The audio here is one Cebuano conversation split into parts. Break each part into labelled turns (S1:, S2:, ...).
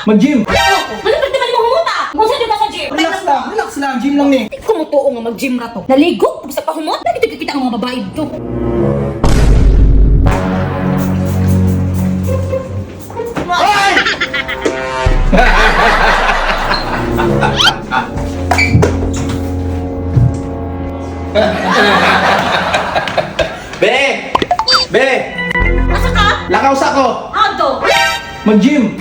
S1: Mag-gym.
S2: Oh, ano pwede man mo humuta? Kung saan ka sa gym?
S1: Relax lang, relax lang. Gym lang ni.
S2: Di ko mutuo nga mag-gym ra to. Naligo, tapos sa pahumot. Lagi to kita ang mga babae dito.
S1: Be! Be!
S2: Asa ka?
S1: Lakaw sa ko!
S2: How to?
S1: Mag-gym!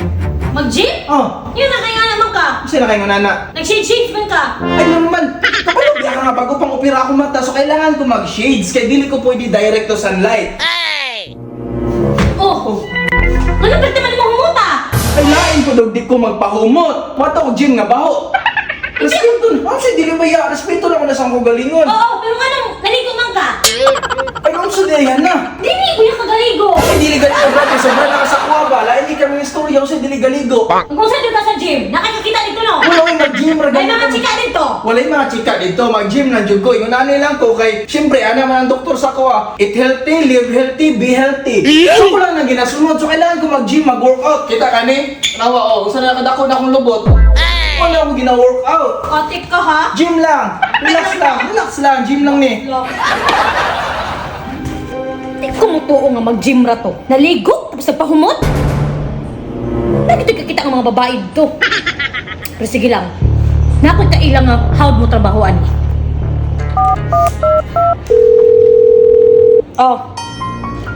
S2: Mag-gym?
S1: Oh,
S2: Yun na kaya naman ka.
S1: kasi na kayo nana.
S2: Nag-shades man ka.
S1: Ay normal! Kapag ka nga bago pang opera ako mata, so kailangan ko mag-shades kay dili ko pwede direct to sunlight.
S2: Oh. Ano pwede man mo humuta?
S1: Ay lain po dog di ko magpahumot. Wato ko gym nga baho. Respeto na. Ang sa dili ba ya? Respeto na ko na sa akong galingon.
S2: Oo, pero nga nang naligo man ka.
S1: Ay unsa di yan na?
S2: Dili ko yung kagaligo.
S1: Ay dili galigo grabe sobra na ka sa kuha ba? Lain di kami istorya unsa dili galigo.
S2: Kung saan ka sa gym, nakakakita dito no?
S1: Wala ko mag-gym ra
S2: May
S1: ganito
S2: mga
S1: kami.
S2: chika dito.
S1: Wala yung mga chika dito, mag-gym lang jud ko. Ingon ani lang ko kay syempre ana man ang doktor sa ko ah. Eat healthy, live healthy, be healthy. So ko lang nang ginasunod. So kailangan ko mag-gym, mag-workout. Kita kani? Nawa oh, usa na kadako na akong lubot. Wala ako gina-workout.
S2: Otik ka ha?
S1: Gym lang. Relax lang, relax lang, gym lang ni.
S2: Di ko mutuo nga mag-gym ra to. Naligo, tapos nagpahumot. Lagi to kakita ang mga babae dito. Pero sige lang. Nakoy kailang nga hawd mo trabahoan. Oh.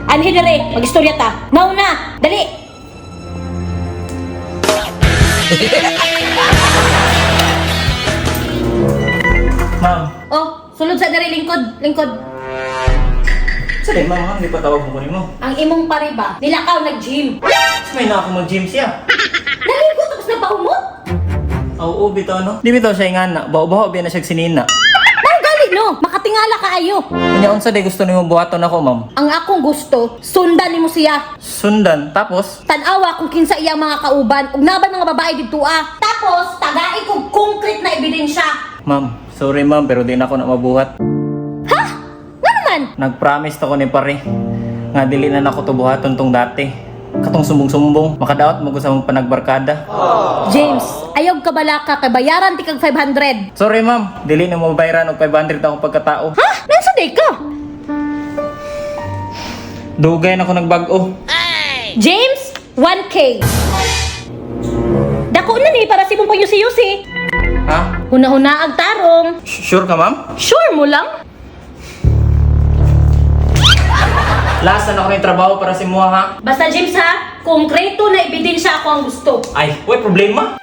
S2: Anhi dere, magistorya ta. Now na, dali.
S3: Ma'am,
S2: Oh, sulod sa dere lingkod, lingkod.
S3: sa ma'am, ha? Hindi pa tawag ko nimo.
S2: Ang imong pare ba? Nilakaw nag-gym.
S3: Mas may na ako mag-gym siya.
S2: Naligo tapos nagpahumot.
S3: Oo, bitaw no? Di bitaw siya nga na. Baho-baho biya na siya sinina.
S2: Parang gali no, makatingala kaayo.
S3: Kanya unsa day gusto nimo buhaton ako, ma'am?
S2: Ang akong gusto, sundan nimo siya.
S3: Sundan tapos
S2: Tan-awa kung kinsa iyang mga kauban ug nabay mga babae didto ah. Tapos tagai kog concrete na ebidensya.
S3: Ma'am, sorry ma'am, pero di na ako na mabuhat.
S2: Ha? Nga naman?
S3: Nag-promise to ko ni pare nga dili na nako to buhaton tong dati. Katong sumbong-sumbong, makadaot mo ko sa mong panagbarkada.
S2: James, ayaw ka balaka kay bayaran ti kag 500.
S3: Sorry ma'am, dili na mo bayaran og 500 akong pagkatao.
S2: Ha? Nansa day ka?
S3: Dugay na ako nagbag-o.
S2: James, 1K. Dako na ni para si mong panyusi-yusi.
S3: Ha?
S2: Huna-huna ag tarong.
S3: Sure ka ma'am?
S2: Sure mo lang?
S3: Last na ako ng trabaho para si Mua ha.
S2: Basta James ha, konkreto na ebidensya ako ang gusto.
S3: Ay, way problema.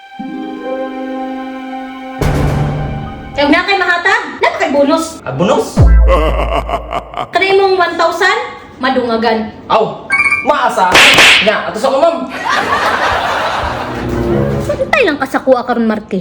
S2: Kaya na kay mahatag, na kay bonus.
S3: Ah, bonus.
S2: Kada imong 1,000, madungagan.
S3: Aw, maasa. Nya, ato sa ko ma'am.
S2: Santay lang ka sa kuha karon Marte.